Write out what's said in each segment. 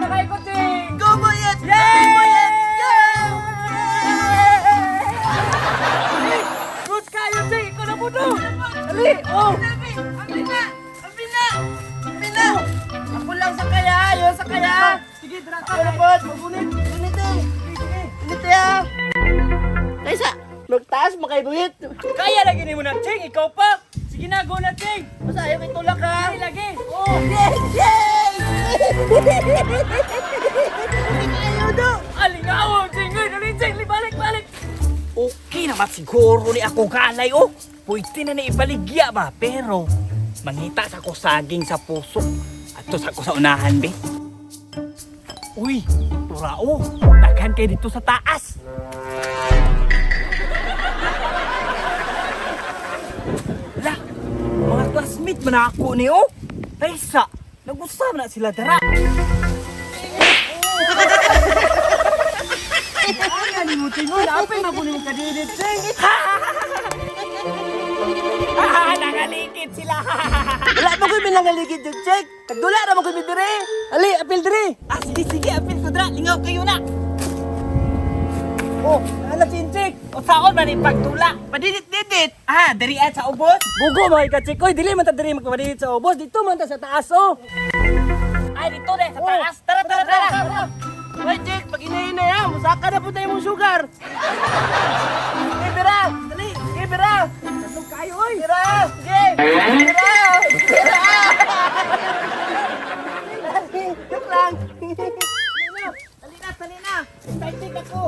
na kayo ko, Ching! Go, Boyet! Yeah! Boyet! Go! Good kayo, Ching! Ikaw na po to! Dali! Oh! Abi na! Abi na! Abi na! Ako lang sa kaya! Ayaw sa kaya! Sige, dra ka! Ako na po! Magunit! Gunit eh! Gunit eh ah! Kaysa, magtaas makaibuhit! Kaya lagi ni mo na, Ching! Ikaw pa! Sige na, go na, Ching! Basta ayaw kay tulak ha! Dali lagi! Oh! Yay! Yay! Ayaw do! Alingaw, Ching! Uy, dali, Ching! Balik, balik! Okay naman siguro ni ako galay, oh! Pwede na ni ibaligya ba? Pero, mangita sa ko saging sa puso. Ato sa ko sa unahan, be. Uy, turao! Daghan kay dito sa taas! La, mga classmate man ako ni oh. Taysa, nag-usap na sila dara. Ano mo tingon? Apil na kunin kadidit, Ching. Nangalikid sila. Wala mo ko'y binangaligid yung check! Nagdula na mo ko'y bidire! Ali, apil diri. Ah, sige, sige, apil ko dra. Lingaw kayo na. Oh, ala chinchik. O saon man ni pagdula. Padidit-didit! Ah, diri at sa ubos. Bugo mga kachik. Oy, dili man ta diri magpadidit sa ubos. Dito man ta sa taas oh. Ay, dito de sa taas. Tara, tara, tara. Hoy, Jake, pag inahinay ha, musaka na po tayo mong sugar. Ibira! Dali! Ibira! Tatong kayo oy. Ibira! Sige! Ibira! Ibira! Joke lang! Dali na, dali na! Excited ako.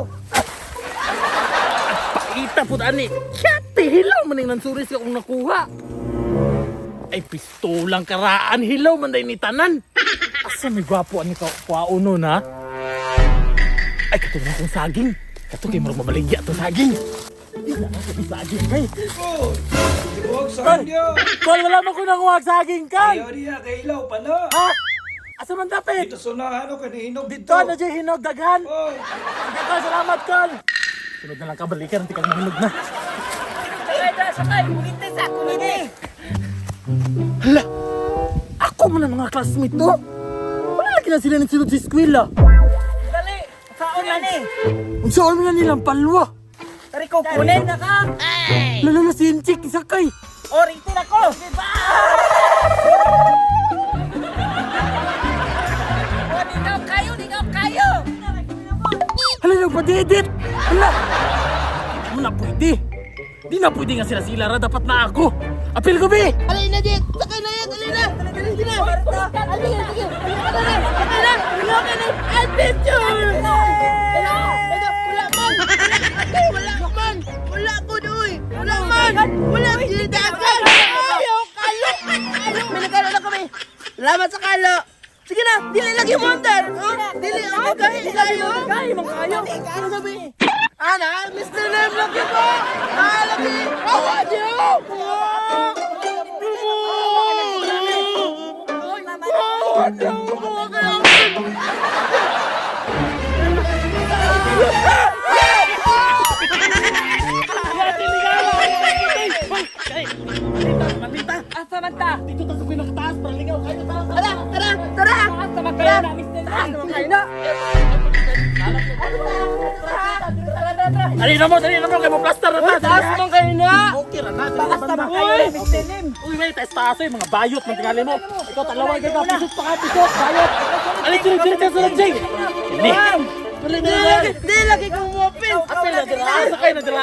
Paita po ani. Kyati hilaw man ning nansuris ka kung nakuha. Ay pistolang karaan hilaw man day ni tanan. Asa may gwapo ani ka kwaon nun ha? Ay kato na akong saging. Kato kay murag mabaligya to saging. Di na ako saging kay. Huwag sa inyo! Kol wala man ko nakuha og saging kay. Ayaw niya, kailaw pa na! Ha? Asa man dapit? Dito sunahan ko, kanihinog dito! Dito na jay hinog daghan. Oh, Sige kol, salamat kol. Sunod na lang ka balikan, anti kag mahinog na. Sakay ta, sakay. Kunite sa kunite. Hala! Ako man ang mga classmate to! Wala lagi na sila ng sulod sa eskwela. Dali. Saon man ni? Unsa man na nilang palwa? Tari ko kunin na ka. Lalo na si Inchik, isakay. O, ritin ako. Diba? O, lingaw kayo, lingaw kayo. Hala na padedit! Hala! Mo na pwede. Di na pwede nga sila sila ra, dapat na ako. Apil ko be! Alin na, Jake! Sakay na yan! Alin na! Alin na! Alin na! Sige! Alin na! Sakay na! Wala ka na! Adventure! Wala! Wala man! Wala man! Wala ko doy! Wala man! Wala! Gildagan! Ayaw! Kalo! Kalo! May nagkalo na kami! Salamat sa kalo! Sige na! Dili lagi mo andar! Dili ako gahi kayo! Kayo, man kayo. Ano sabi? Ana, Mr. Nem, lagi ko! Ah, lagi! Awa niyo! Malita! Asa man ta? Dito ta sa pinakataas para lingaw kayo tara tara. Tara! Tara! Tara! Asa man kayo na, Mr. Lim? Kayo na! Dali na mo, dali na mo kay mo plaster na ta. Taas man kayo na! Okay ra na. Dali na Asa man banda. kayo na, Mr. Lim? Uy, may taas taas eh, mga bayot man tingali mo. Ikaw talawag ka, pisot pa ka, pisot, bayot. Ali, dili, dili, dili, dili, dili. Dili. Dili, dili, dili. Di lagi kong mopin! Apil na dila, sakay na dila.